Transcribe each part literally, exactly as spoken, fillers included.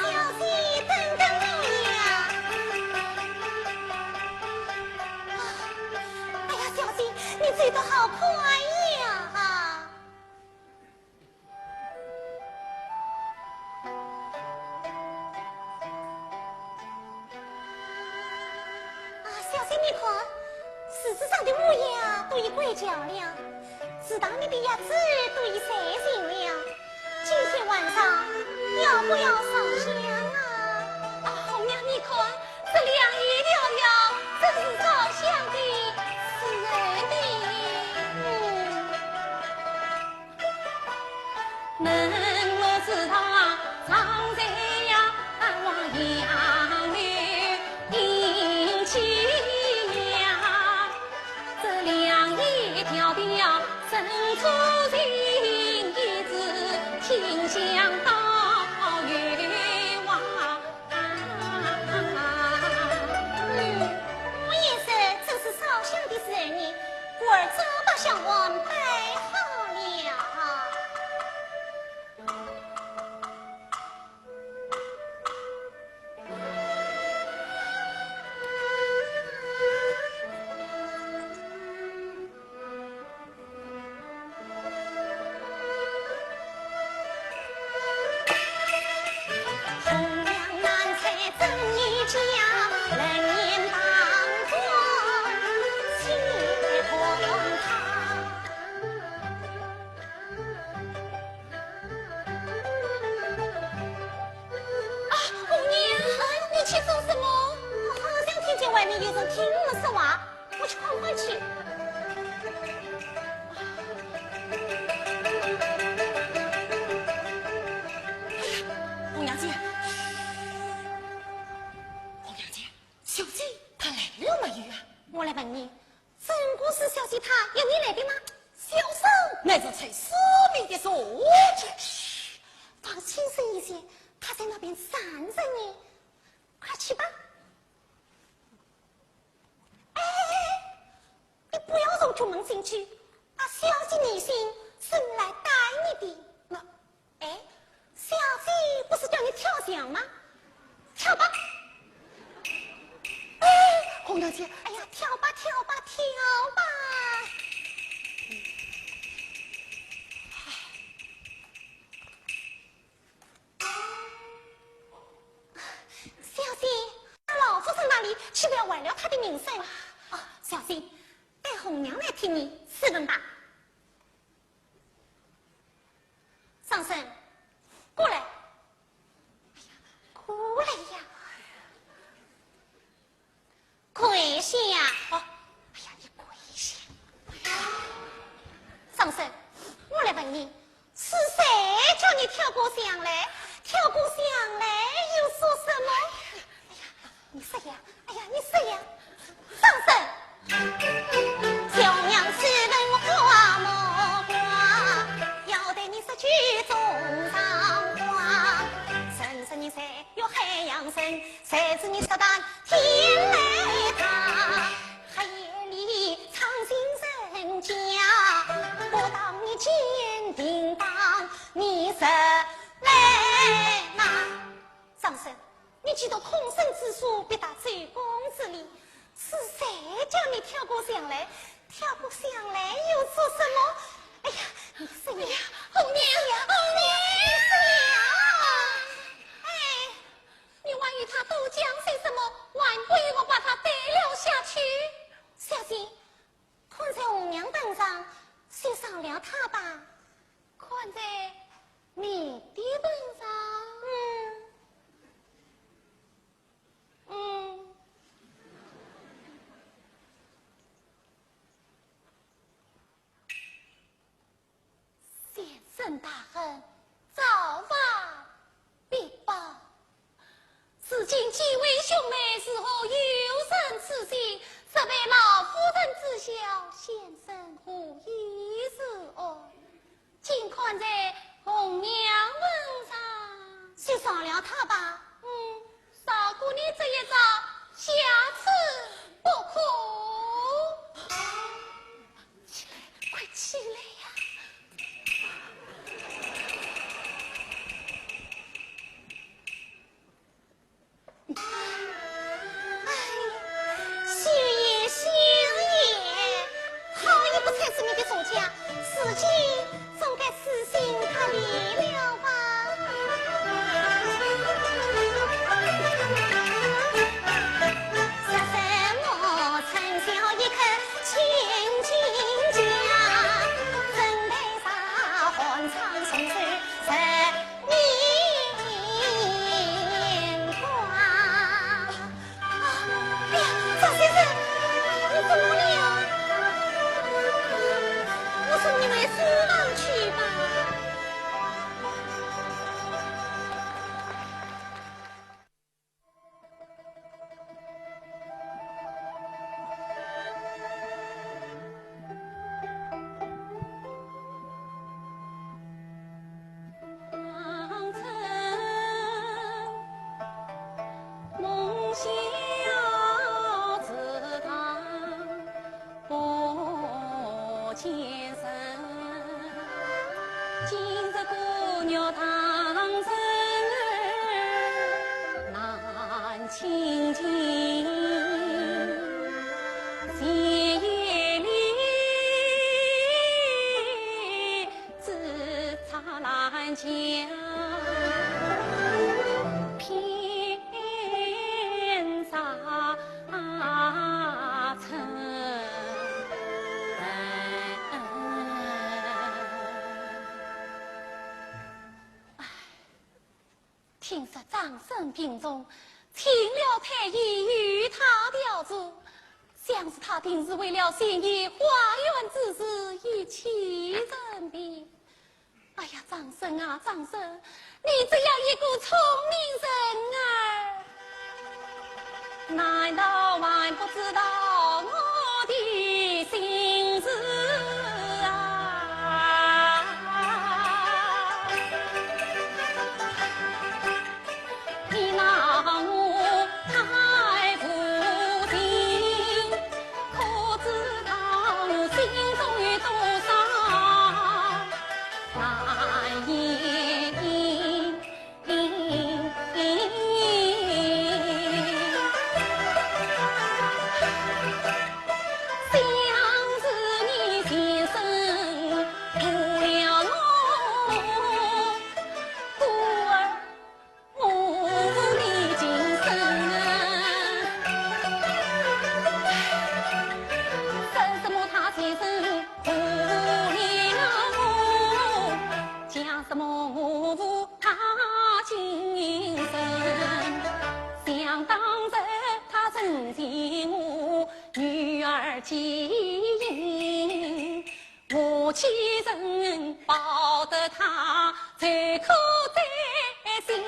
小姐，等等我呀！哎呀，小姐，你走得好快呀！ 啊，小姐，你看，树枝上的乌鸦都已归巢了，池塘里的鸭子都已睡醒了。今天晚上要不要烧香啊？啊，红娘，你看，这凉意飘飘，真是烧香的时候呢。嗯。 嗯，我也是，正是烧香的时候呢，故而早把香案摆好了。啊，红娘，你去做什么？我好像听见外面有人听我们说话。 我去看看去。红娘姐，红娘姐，小姐她来了没有啊？我来问你，真个是小姐她要你来的吗？小生乃是才师妹的徒弟。嘘，放轻声一些，她在那边站着呢。快去吧。 哎，你不要从角门进去，啊，小姐耐心是来待你的。那，哎，小姐不是叫你跳墙吗？跳吧。哎，红娘姐，哎呀，跳吧，跳吧，跳吧。 小姐，老夫人那里岂不要坏了她的名声？哦，小姐，待红娘来替你质问吧。张生，过来。哎呀，过来呀。 跪下。哦，哎呀，你跪下。张生，我来问你，是谁叫你跳过墙来？跳过墙来又做什么？哎呀，你说呀，哎呀，你说呀。张生。 张生，你既读空生之书，必达周公之礼，是谁叫你跳过墙来？跳过墙来又做什么？哎呀，你说呀，哎呀，红娘，红娘，你说呀。哎，你还与他多讲些什么？还不与我把他带了下去？小姐， 看在红娘本上，欣赏了他吧。看在你的份上。嗯。嗯。先生大人，造化必报。 如今几位兄妹如何有人此心？实为老夫人知晓，先生何以如何？尽看在红娘份上。先饶了他吧。嗯，饶过你这一遭，下次不可。起来，快起来呀！ 哎，休言，休言，好也不睬是你的属下，如今总该死心塌地了吧？说什么春宵一刻千金家，怎奈何寒窗重守 哎呀，张先生，你怎么了？我送你回书房去吧。 听说张生病重，请了太医与他调治，想是他定是为了前夜花园之事一气之病。哎呀，张生啊，张生，你这样一个聪明人儿，难道还不知道我的心事啊？ 你拿我太无情，可知道我心中有多少难言尽。想是你先生误了我，故而 我的情深，说什么他先生误了我，讲什么我误他情深。想当日他曾将我女儿寄 我岂曾报得他，最可在心。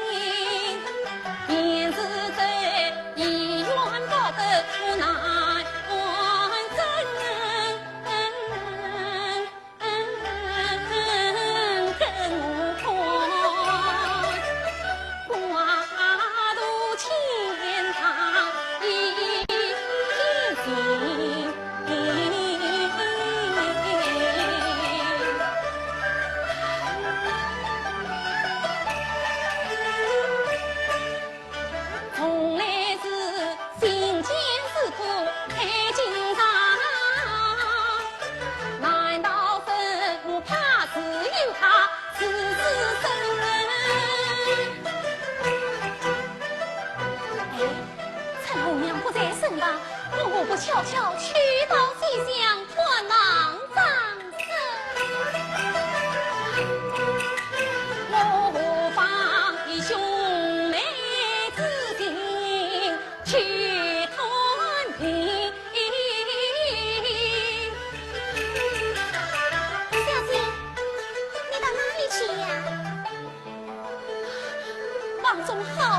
便是这医院报得我难完整。 从来是心间事苦太紧张，难道是我怕只有他自私深？哎，趁红娘不在身旁，我何不悄悄去到西厢探望张生？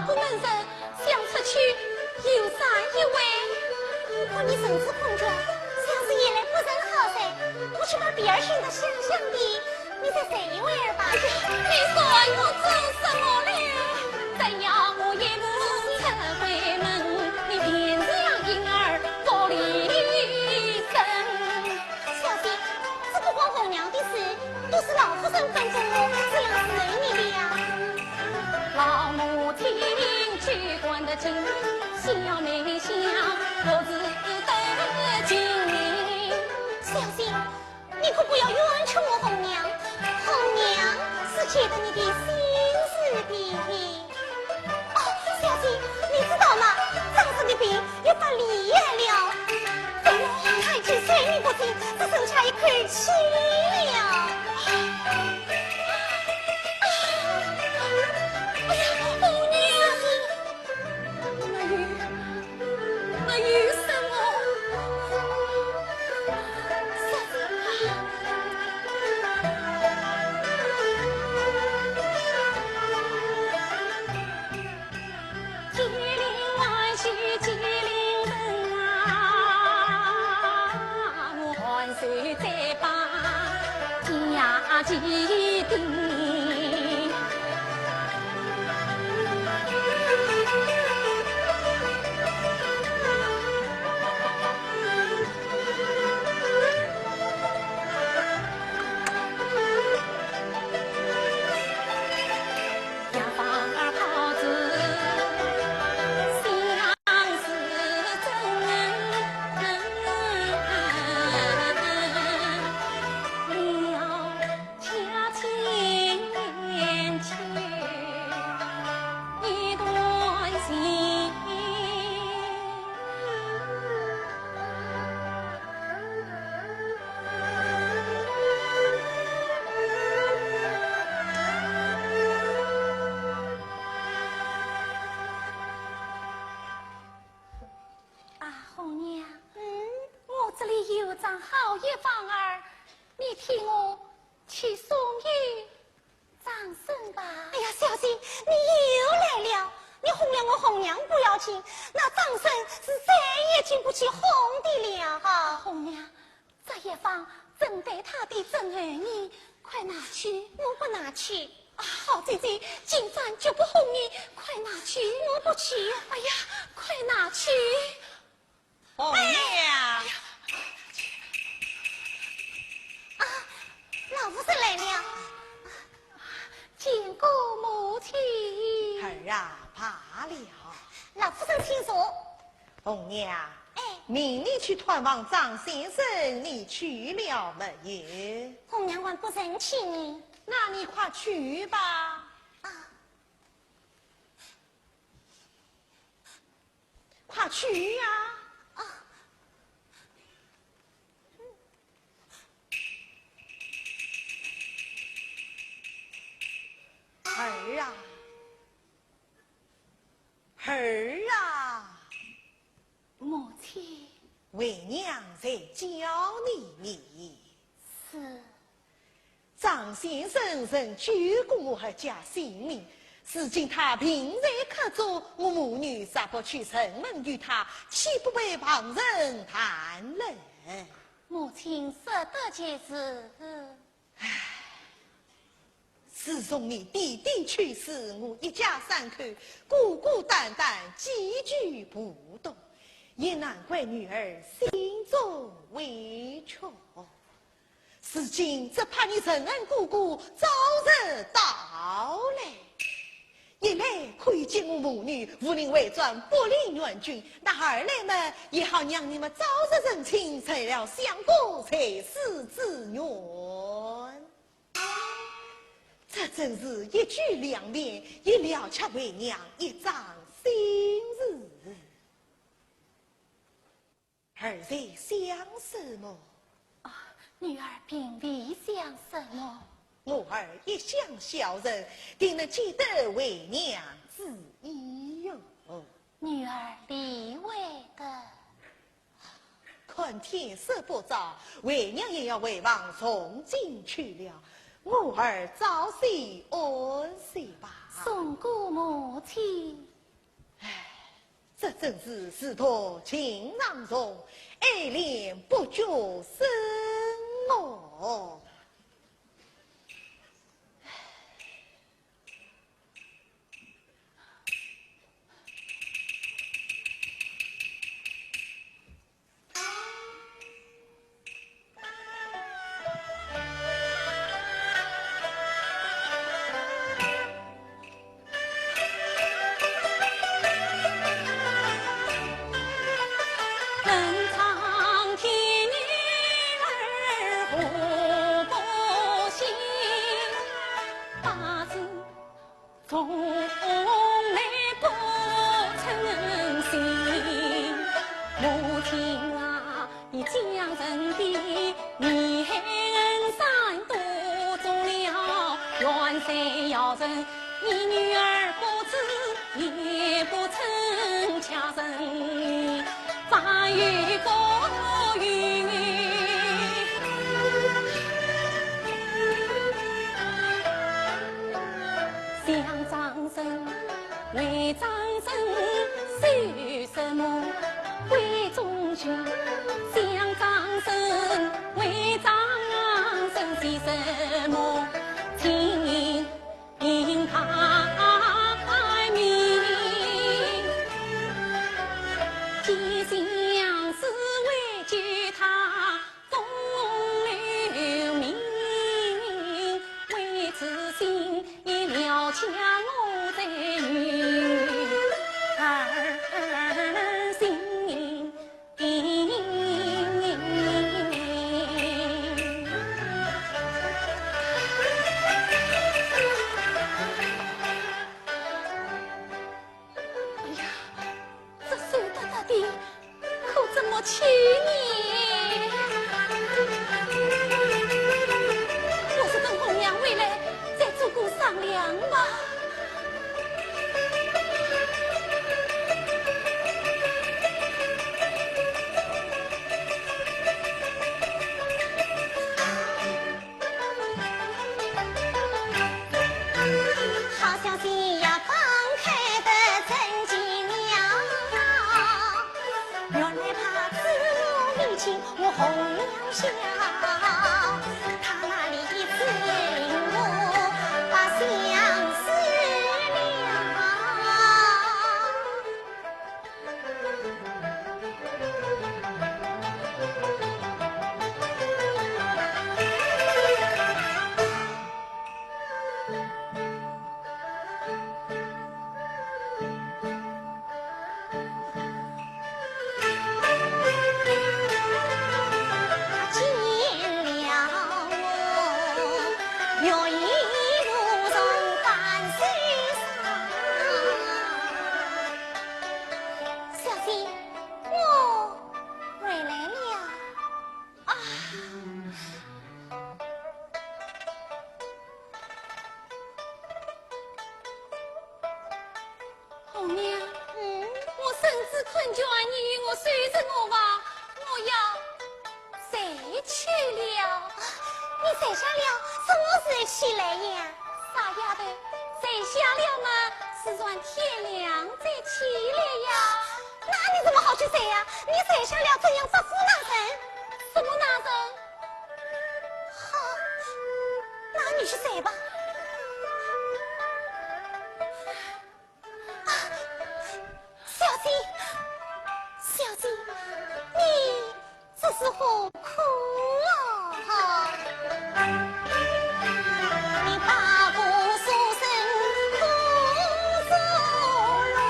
不能忍，想出去又杀一回。我看你神志困倦，想是夜来不曾好睡，我去把别儿寻得香香的，你再睡一会儿吧。你说我做什么了？只要我一步出闺门，你便像婴儿肚里生。小姐，这不关红娘的事，都是老夫人吩咐我这样侍候你的呀。老母亲，只管得真，小妹想，何时得进？小姐，你可不要冤屈我红娘，红娘是解得你的心事的。哦，小姐，你知道吗？张生的病越发厉害了。哎呦，他已经睡眠不振，只剩下一口气了。哎呀，红娘！ 没有，没有什么。啊，红娘，嗯？我这里有张好药方儿，你替我去送与张生吧。哎呀，小姐，你又来了。你哄了我红娘不要紧，那张生是再也经不起哄的了。啊，红娘，这药方正对他的症候呢，快拿去。我不拿去。啊，好姐姐，今番绝不哄你，快拿去。我不去。哎呀，快拿去。 红娘。啊，老夫人来了。见过母亲。儿啊，罢了。老夫人请坐。红娘。哎。命你去探望张先生，你去了没有？红娘还不曾去呢。那你快去吧。啊。 快去呀！啊。儿啊，儿啊！母亲。为娘在叫你呢。是。 张先生曾救过我儿家性命，如今他病在客中，我母女若不去问候他，岂不被旁人谈论？母亲说得极是。唉，自从你爹爹去世，我一家三口孤孤单单，寄居蒲东，也难怪女儿心中委屈。 如今只怕你承恩哥哥早日到来，一来可以接我母女五灵回转，不离元军；那二来嘛，也好让你们早日成亲，成了相公在世之愿。这真是一举两便，也了却为娘一桩心事。 儿在想什么？啊，女儿并未想什么。我儿一向孝顺，定能解得为娘之意哟。女儿理会的。看天色不早，为娘也要回房诵经去了。我儿早些安歇吧。送过母亲。这真是自作情难容，爱怜不觉深哦。 从来不曾信，母亲啊，你将人的，你恨山多种了，远山要人，你女儿不知，也不曾嫁人。 方有个有，想张生，为张生，是什么为中军？想张生，为张生，是什么情？ 因他名，即相思为救他风流名，为此心也了却我在女儿心。 哎呀，这瘦答答的，可怎么去呢？我是等红娘回来，再做个商量吧。 好消息呀，放开得真奇妙，原来怕子路离情，我红娘笑，他那里一次我把相思了。 见了我，愿意路上感受上。小姐，我回来了。啊！ 红娘，嗯？我身子困倦，你与我收拾我吧，我要睡去了。你睡下了，什么时候起来呀？傻丫头，睡下了嘛，是算天亮再起来呀。那你怎么好去睡呀？你睡下了，怎样发福那人？什么那人？ 好，那你去睡吧。啊，小姐，小姐，你这是何苦啊？你把我书生苦作弄，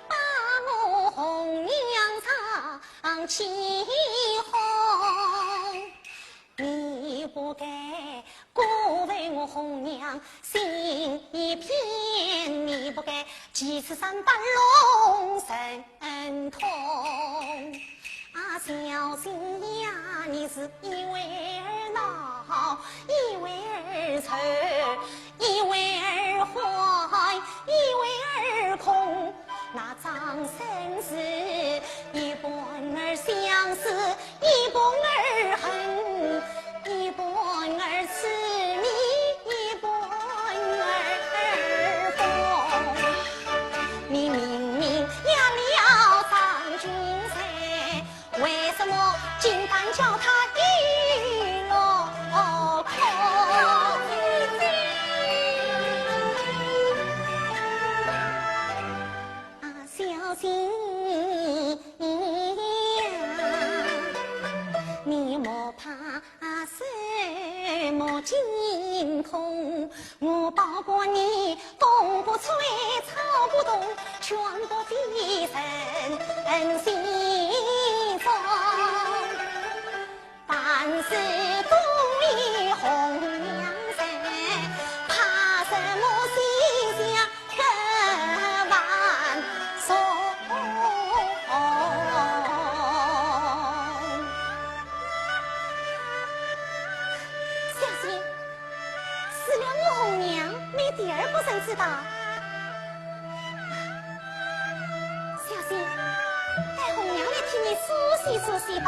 把我红娘唱起哄。 你不该辜负我红娘心一片，你不该几次三番弄成痛。啊，小姐呀，你是一味儿恼，一味儿愁，一味儿患，一味儿恐。那张生是一半儿相思， 一半儿恨，一半儿痴迷，一半儿疯。你明明精通，我包括你，功不吹，草不动，全部的人心中。但是故里红娘人，怕什么西厢客万岁。小姐， 除了我红娘，没第二个人知道。小姐，待红娘来替你梳洗梳洗吧。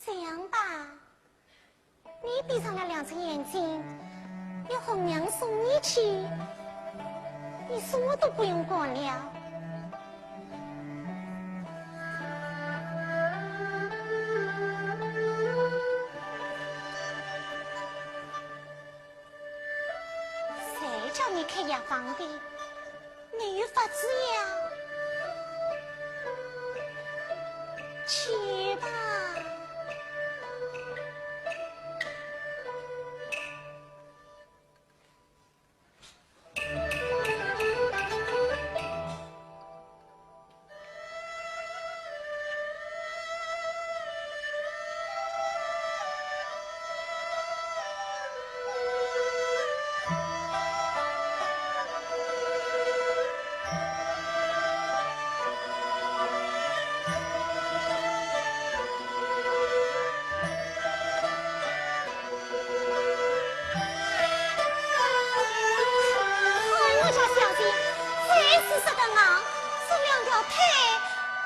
这样吧，你闭上了两只眼睛，有红娘送你去，你什么都不用管了。 谁叫你开药房的？没有法子呀。去吧。 哎，我家小姐，这是说得啊，这两条腿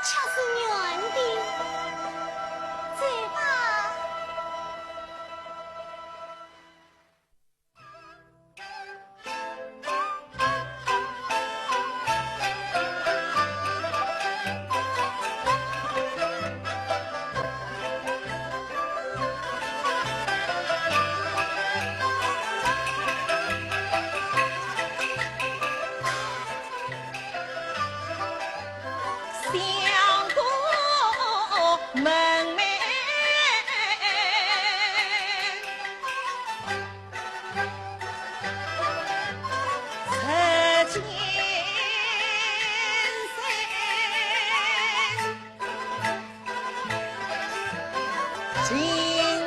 却是软的。走吧。 相公门楣，日间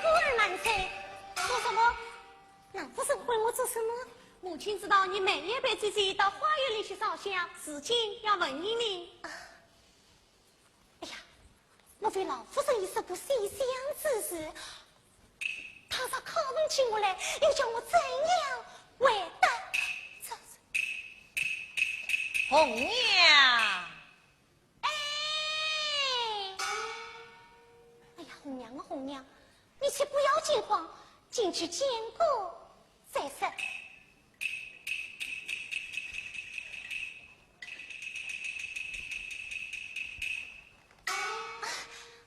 孤儿难追，说什么？那不是问我做什么？母亲知道你每夜陪姐姐到花园里去烧香，如今要问一问。哎呀，莫非老夫人已说过西厢之事？她若看不起我来，又叫我怎样？回答出声。红娘。哎，哎呀，红娘啊，红娘，你且不要惊慌，进去见过再说。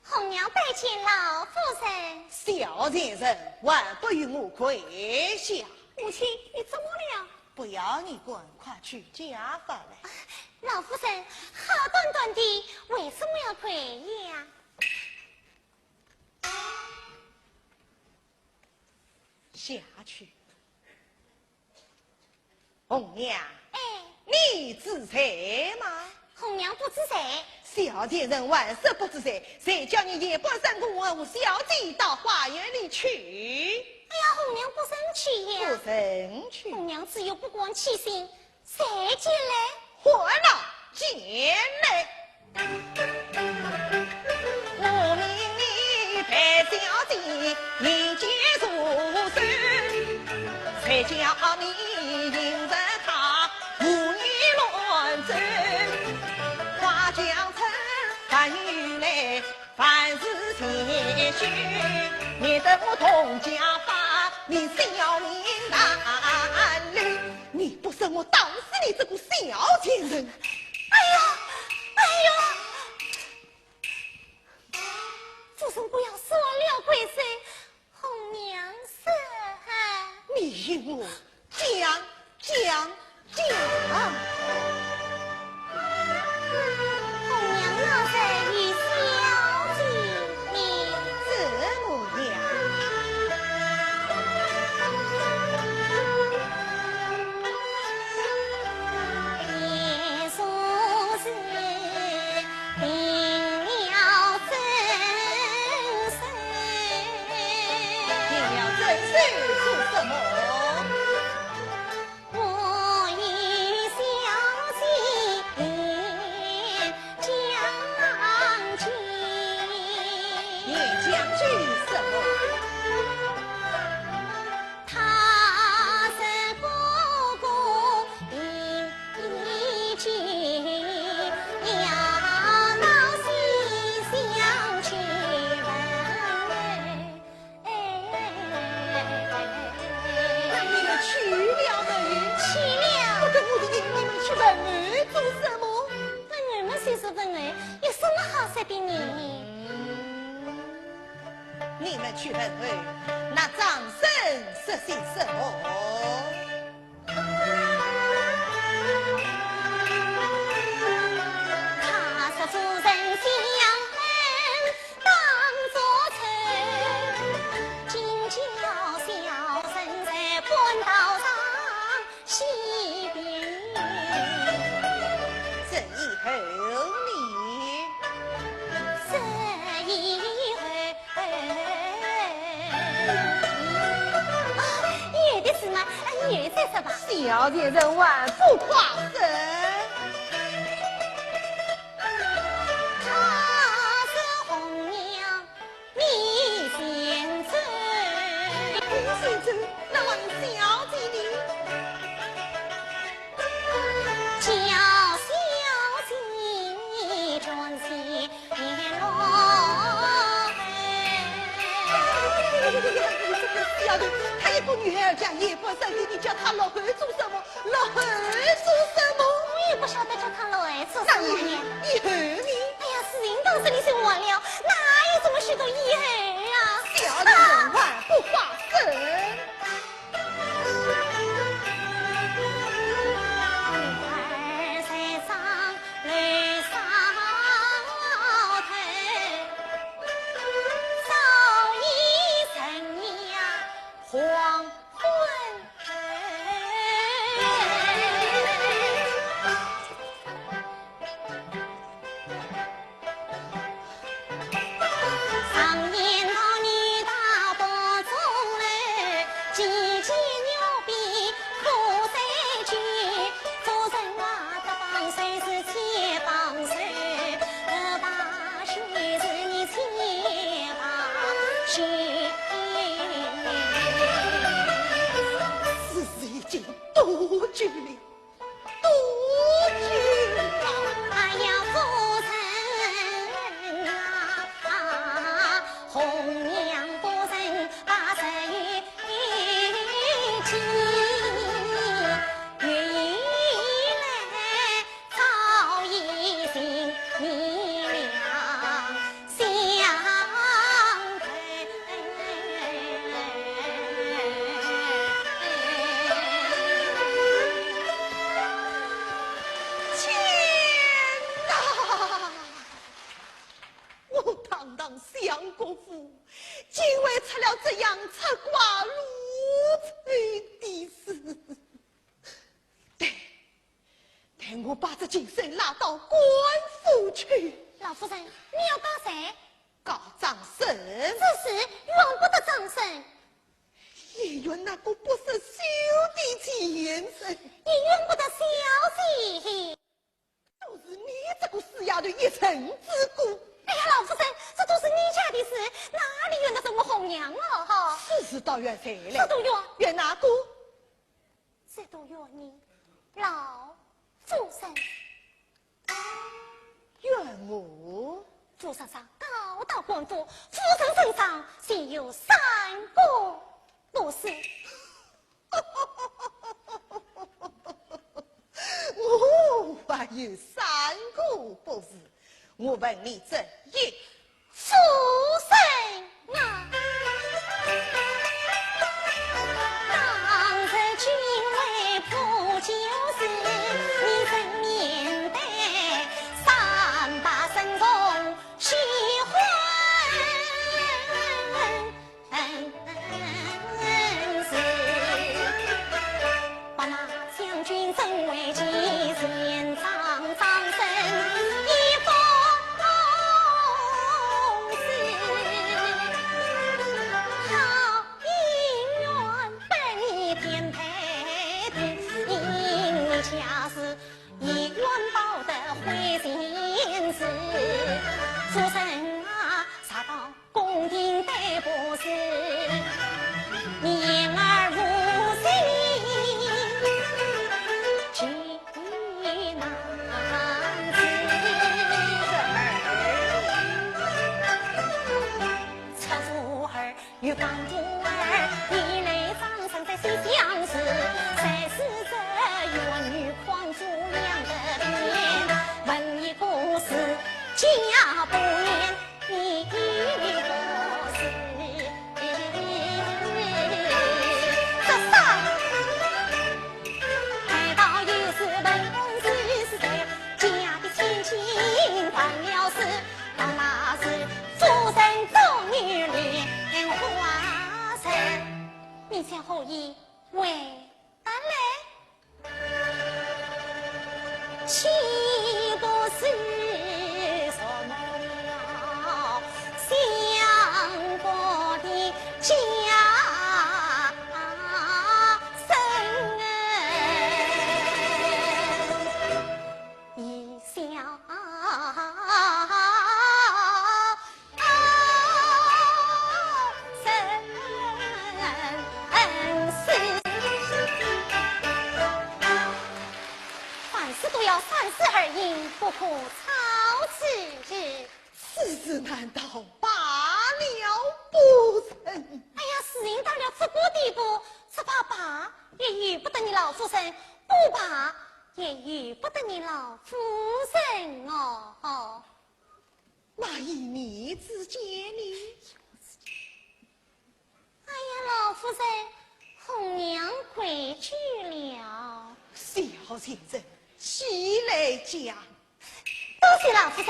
红娘拜见老夫人。小贱人，还不与我跪下！母亲，你怎么了？不要你管，快取家法来。老夫人，好端端的，为什么要跪呀？下去。 红娘，哎。你知罪吗？红娘不知罪。小贱人还是不知罪，谁叫你夜半三更和小姐到花园里去？哎呀，红娘不曾去呀。不曾去。红娘只有不敢欺信，谁敢来？ 还了进来。我命你陪小姐饮酒入睡，谁叫你迎着她胡言乱语，花轿春还有来， 万事千秋，免得我动家法，你小命难留。你不说，我打死你这个小贱人！哎呦，哎呦！夫人不要说了，贵妃，红娘说。你与我 讲，讲，讲。红娘那日与小姐。怎么样？也说是 定了真身。定了真身做什么？我与小姐讲情。你讲情什么？ 他是哥哥已经要到西厢去问候。那你们去了没有？去了。不等我的命，你们去问候做什么？问候嘛，就是问候，有什么好说的呢？ 你们去问候，那张生说些什么？他说夫人将恩当作仇，今叫小人在官道上 欺骗。这以后呢？这以后，啊，以后的事嘛，啊，以后再说吧。小贱人还不快说！他是红娘 你先走。你先走，那还有小姐呢？叫小姐转身落后。哎呀，你这个死丫头，她一个女孩家也不生的，你叫她落后做什么？ 落后做什么？我也不晓得叫她落后做什么呢。那以后呢？哎呀，事情到这里就完了，哪有这么许多以后啊？小人还不发声。女儿在上楼上头，早已成了黄昏。 常言道女大不中留，其间有变可再聚。做人啊，得帮手是千帮手，不罢休是你千罢休。事已经我把这金生拉到官府去。老夫人，你要告谁？告张生。这事怨不得张生。也怨那个不识羞的贱人。也怨不得小姐。都是你这个死丫头一身之过。哎呀，老夫人，这都是你家的事，哪里怨得着我红娘哦？哈。是是，倒怨谁嘞？这都怨。怨哪个？ 这都怨你，老夫人。怨我？夫人上告到官府，夫人身上竟有三个不是。我还有三个不是？我问你这一 夫人啊，当日君为破旧事，你怎面对三百僧众齐欢喜？ 把那将军尊为前，前方张生一封信。好姻缘本已颠沛的，因你家事 一冤报得灰烬时，夫人啊，查到公定对不是，你言而无信，其难辞。此事儿 与干部儿，一来张生在西厢时，才是这冤女狂主两个边，问一个是假不言，一个是这啥？难道又是问是谁家的千金犯了事？ 那是夫人中意莲花人。你想何以为难嘞？岂不是说了相国的家生？ 一笑生死。凡事都要三思而行，不可草率。 此事难道罢了不成？哎呀，事情到了这个地步，只怕罢也由不得你老夫人，不罢也由不得你老夫人哦。那依你之见呢？ 哎呀，老夫人，红娘跪久了。小贱人，起来讲。多谢老夫人。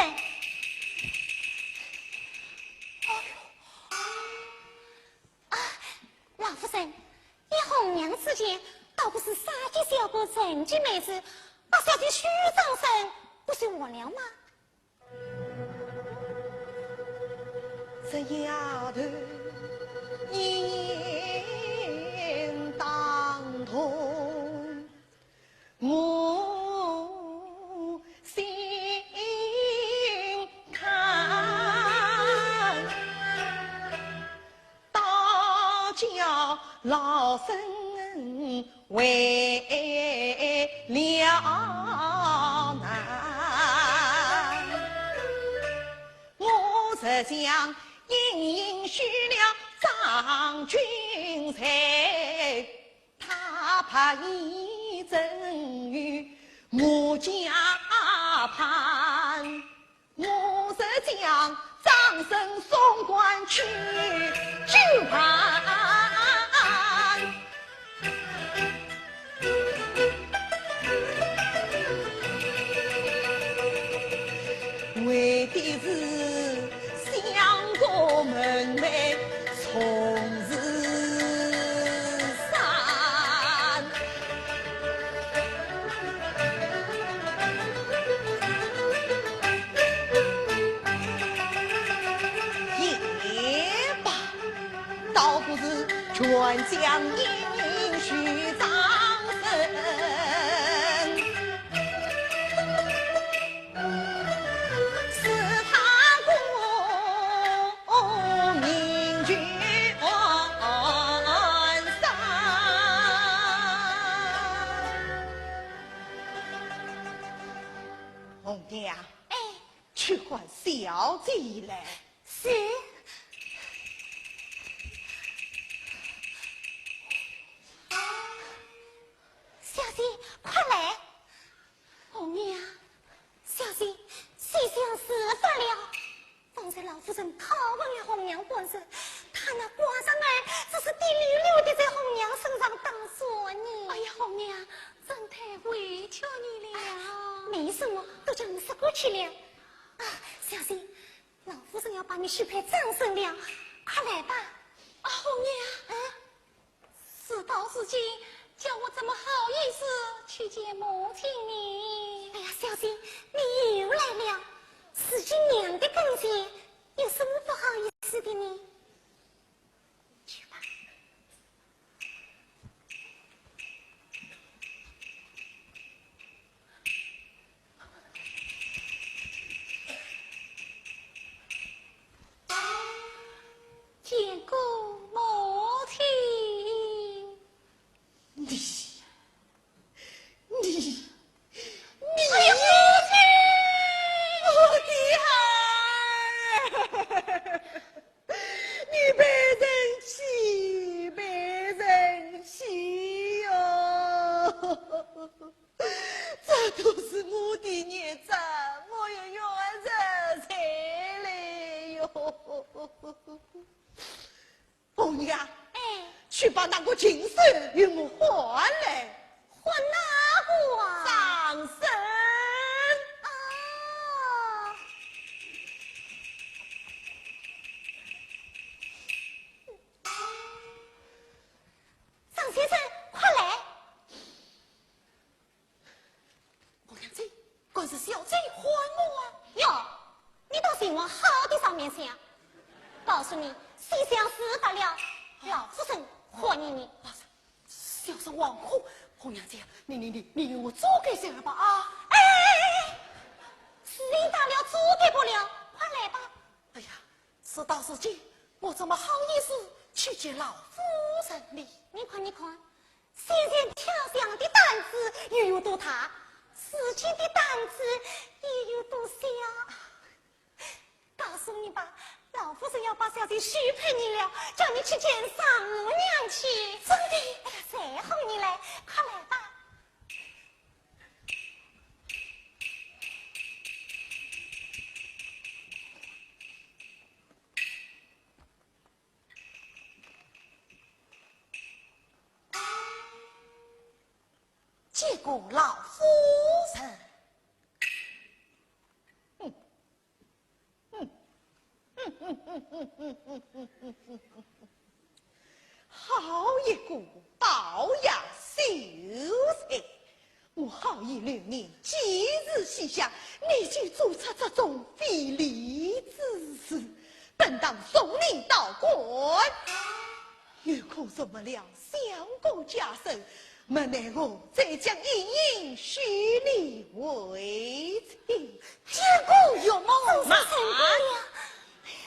哎呦，啊，老夫人，依红娘之见，倒不是杀绝小姐、成绝美事，把小姐许张生，不是完了吗？ 这丫头应当痛，我心疼。 倒叫老身为了难。我这厢隐隐许了张君瑞，他怕已赠与我家盘。 我是将张生送官去，就办。为的是相国门楣重如山。红娘，哎，去唤小姐来。是。小姐，快来！红娘，小姐，西厢事发了。 方才老夫人拷问了红娘半日，她那寡人儿只是滴溜溜地在红娘身上打转呢。哎呀，红娘，真太委屈你了。没什么，都叫你说过去了。啊，小姐，老夫人要把你许配张生了，快来吧。啊，红娘，嗯，事到如今，叫我怎么好意思去见母亲呢？哎呀，小姐，你又来了。如今娘的跟前，有什么不好意思的呢？去吧。 见过母亲。你，你，你，哎呀，母亲！我的儿，你被人欺，被人欺哟！ 这都是我的孽障，我又怨着谁来哟？红娘，哎，去把那个禽兽与我唤来。唤哪个啊？张生。啊。张先生，快来！ 红娘姐，敢是小姐唤我啊？哟，你倒是往好的上面想。告诉你，西厢事发了，老夫人唤你呢。啊，小生惶恐，红娘姐，你你你你与我做个人吧啊！哎，事情大了，做个不了，快来吧。哎呀，事到如今，我怎么好意思去见老夫人呢？你看，你看， 先前跳墙的胆子又有多大，自己的胆子又有多小。告诉你吧，老夫人要把小姐许配你了，叫你去见丈母娘去。真的？哎呀，谁哄你来？快来吧。 见过老夫人。好一个宝雅秀才！ 我好意留你寄住西厢，你竟做出这种非礼之事，本当重刑到官。如果辱没了相国家声，莫奈何再将莺莺许你为妻。见过岳母。慢！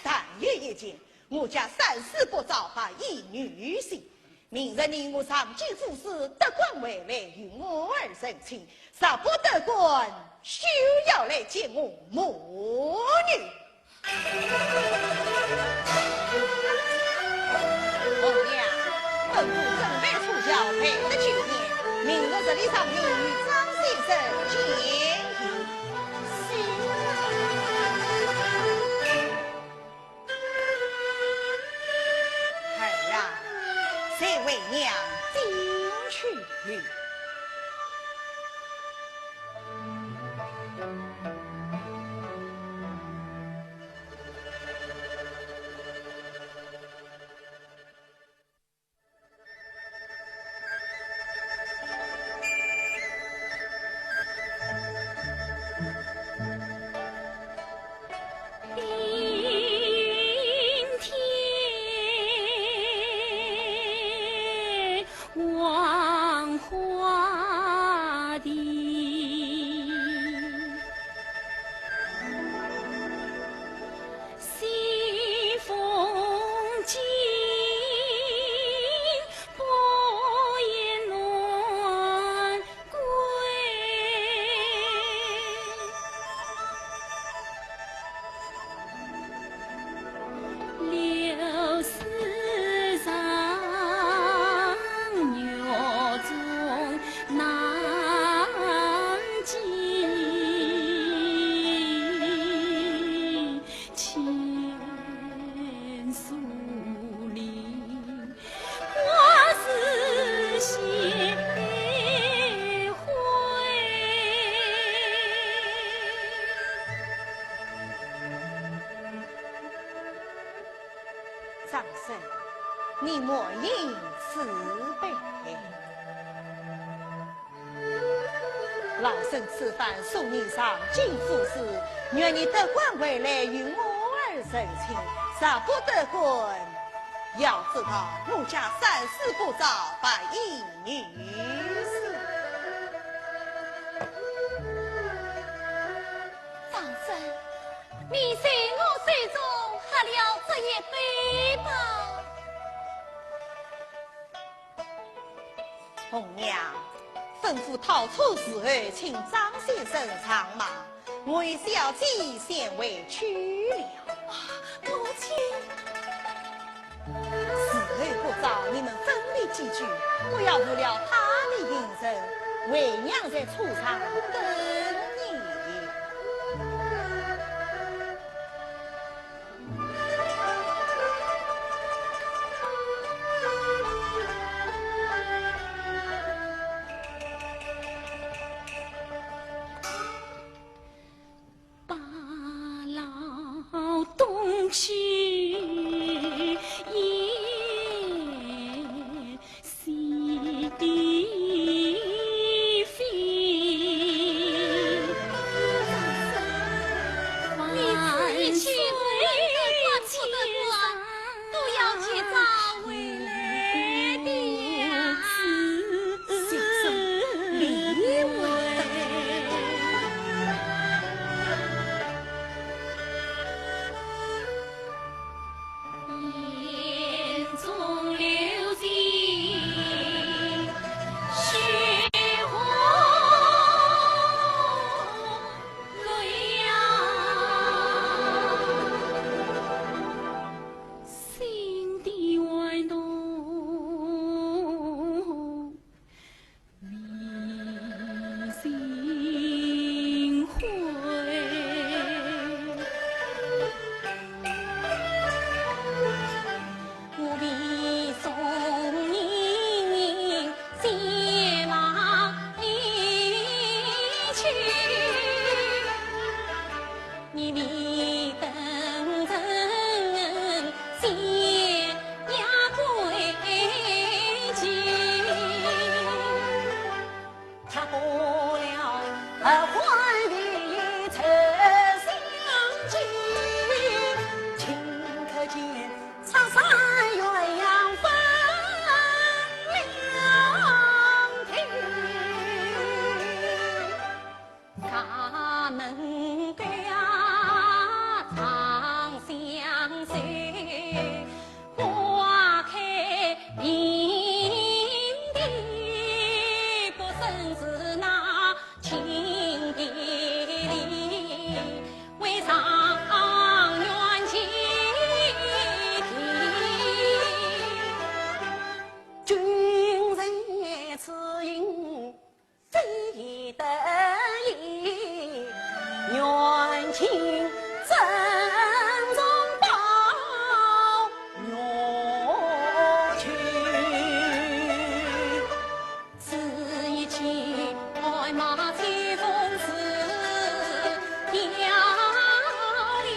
但有一件，我家三思不招白衣女婿。 明日你我上京赴试，得官回来与我儿成亲，若不得官，休要来见我母女。红娘，本府准备出轿，备得酒宴，明日日里上京与张先生饯行。是。 儿啊，随为娘进去。你满饮此杯。老身此番送你上京赴试，愿你得官回来与我儿成亲，若不得官，要知道奴家三世不招白衣女子。张生，你在我手中喝了这一杯吧。 红娘，吩咐讨车伺候，请张先生上马，我与小姐先回去了。母亲。伺候不着，你们分别几句，我要赴了他的行程，为娘在车上等你。 把老东西也 是的非。你此一去，我们的官不得官，都要提早回来的呀。小生理会得。 眼中流星血红泪呀，心底哀痛 迷心灰。我比送你前往一去。 你未等人先呀归期，踏破了河关未曾相见，顷刻间拆散鸳鸯分两地。 家门关啊长相守，花开并蒂不胜是那情别离，为上愿祭天。君在此行 非得已，愿请珍重保佑去。此一去，白马秋风似飘零，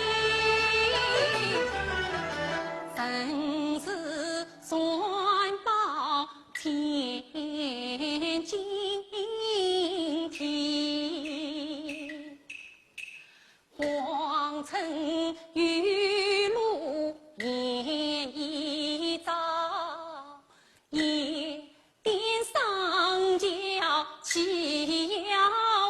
生死 全报天经地。皇城玉露烟已燥，夜店商家岂要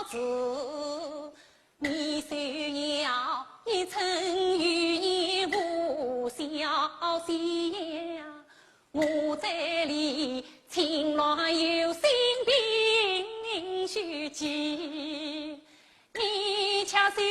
住？ 你虽要一寸玉簷无消息呀，我这里情乱又心病须急，你且受